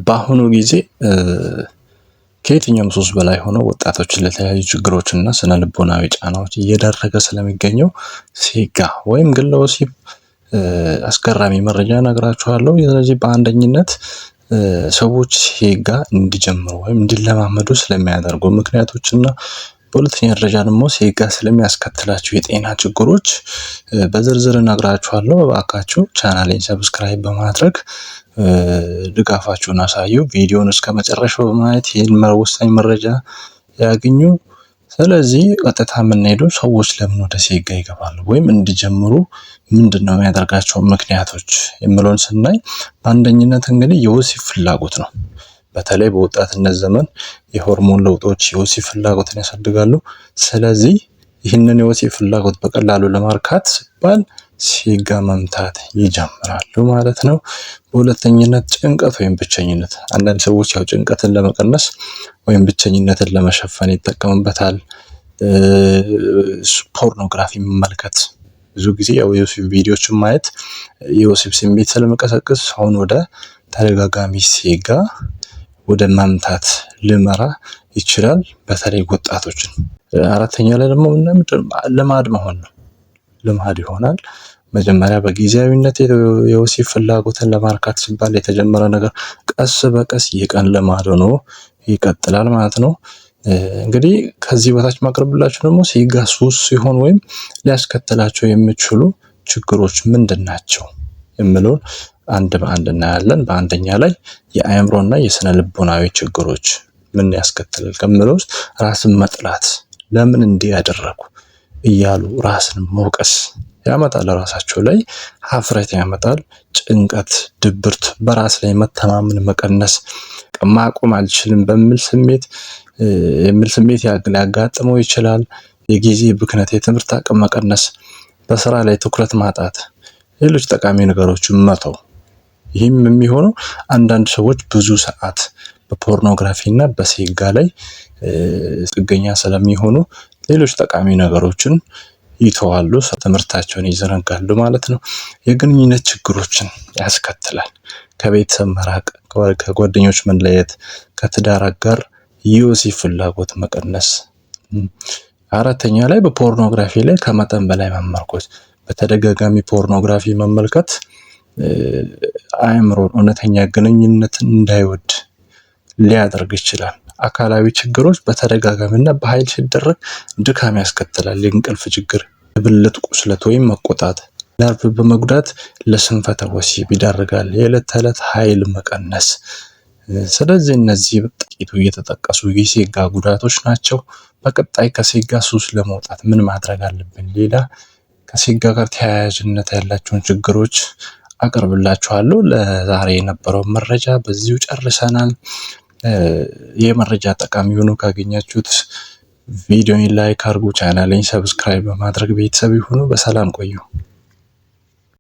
በአሁኑ ጊዜ ከየትኛውም ሱስ በላይ ሆኖ ወጣቶችን ለተለያዩ ችግሮችና ስነ ልቦናዊ ጫናዎች እየዳረገ ስለሚገኘው ሴጋ ወይም ግለ ወሲብ አስገራሚ መረጃ እነግራችኋለሁ። ስለዚህ በአንደኝነት ሰዎች ሴጋ እንዲጀምሩ ወይም እንዲለማመዱ ስለሚያደርጉ ምክንያቶችና በሁለተኛ ደረጃ ደግሞ ሴጋ ስለሚያስከትላቸው የጤና ችግሮች በዝርዝር እነግራችኋለሁ። እባካችሁ ቻናሌን subscribe በማድረግ ድጋፋችሁን አሳዩ። ቪዲዮን እስከ መጨረሻው በማየት ይህን ወሳኝ መረጃ ያግኙ። ስለዚህ ቀጥታ የምንሄደው ሰዎች ለምን ወደ ሴጋ ይገባሉ ወይም እንዲጀምሩ ምንድን ነው የሚያደርጋቸው ምክንያቶች የሚለውን ስናይ በአንደኝነት እንግዲህ የወሲብ ፍላጎት ነው። በተለይ በወጣትነት ዘመን የሆርሞን ለውጦች የወሲብ ፍላጎትን ያሳድጋሉ። ስለዚህ ይህንን የወሲብ ፍላጎት በቀላሉ ለማርካት ሲባል ሴጋ መምታት ይጀምራሉ ማለት ነው። በሁለተኝነት ጭንቀት ወይም ብቸኝነት፣ አንዳንድ ሰዎች ያው ጭንቀትን ለመቀነስ ወይም ብቸኝነትን ለመሸፈን ይጠቀሙበታል። ፖርኖግራፊ መመልከት፣ ብዙ ጊዜ ያው የወሲብ ቪዲዮችን ማየት የወሲብ ስሜት ስለመቀሰቅስ አሁን ወደ ተደጋጋሚ ሴጋ ወደ መምታት ሊመራ ይችላል፣ በተለይ ወጣቶችን። አራተኛ ላይ ደግሞ ልማድ መሆን ነው። ልማድ ይሆናል። መጀመሪያ በጊዜያዊነት የወሲብ ፍላጎትን ለማርካት ሲባል የተጀመረ ነገር ቀስ በቀስ የቀን ልማድ ሆኖ ይቀጥላል ማለት ነው። እንግዲህ ከዚህ በታች ማቅረብላችሁ ደግሞ ሴጋ ሱስ ሲሆን ወይም ሊያስከትላቸው የሚችሉ ችግሮች ምንድን ናቸው የሚለውን አንድ በአንድ እናያለን። በአንደኛ ላይ የአእምሮና የስነ ልቦናዊ ችግሮች ምን ያስከትላል ከሚለው ውስጥ ራስን መጥላት፣ ለምን እንዲህ ያደረጉ እያሉ ራስን መውቀስ ያመጣል። ራሳቸው ላይ ሀፍረት ያመጣል። ጭንቀት፣ ድብርት፣ በራስ ላይ መተማመን መቀነስ፣ ማቆም አልችልም በሚል ስሜት የሚል ስሜት ሊያጋጥመው ይችላል። የጊዜ ብክነት፣ የትምህርት አቅም መቀነስ፣ በስራ ላይ ትኩረት ማጣት፣ ሌሎች ጠቃሚ ነገሮችን መተው። ይህም የሚሆነው አንዳንድ ሰዎች ብዙ ሰዓት በፖርኖግራፊ እና በሴጋ ላይ ጥገኛ ስለሚሆኑ ሌሎች ጠቃሚ ነገሮችን ይተዋሉ፣ ትምህርታቸውን ይዘነጋሉ ማለት ነው። የግንኙነት ችግሮችን ያስከትላል። ከቤተሰብ መራቅ፣ ከጓደኞች መለየት፣ ከትዳር አጋር የወሲብ ፍላጎት መቀነስ። አራተኛ ላይ በፖርኖግራፊ ላይ ከመጠን በላይ መመርኮዝ፣ በተደጋጋሚ ፖርኖግራፊ መመልከት አእምሮን እውነተኛ ግንኙነትን እንዳይወድ ሊያደርግ ይችላል። አካላዊ ችግሮች በተደጋጋሚና በኃይል ሲደረግ ድካም ያስከትላል። የእንቅልፍ ችግር፣ የብልት ቁስለት ወይም መቆጣት፣ ነርቭ በመጉዳት ለስንፈተ ወሲብ ይዳርጋል። የዕለት ተዕለት ኃይል መቀነስ። ስለዚህ እነዚህ ጥቂቱ እየተጠቀሱ የሴጋ ጉዳቶች ናቸው። በቀጣይ ከሴጋ ሱስ ለመውጣት ምን ማድረግ አለብን? ሌላ ከሴጋ ጋር ተያያዥነት ያላቸውን ችግሮች አቀርብላችኋለሁ። ለዛሬ የነበረው መረጃ በዚሁ ጨርሰናል። ይህ መረጃ ጠቃሚ ሆኖ ካገኛችሁት ቪዲዮን like አድርጉ፣ ቻናሌን subscribe በማድረግ ቤተሰብ ይሁኑ። በሰላም ቆዩ።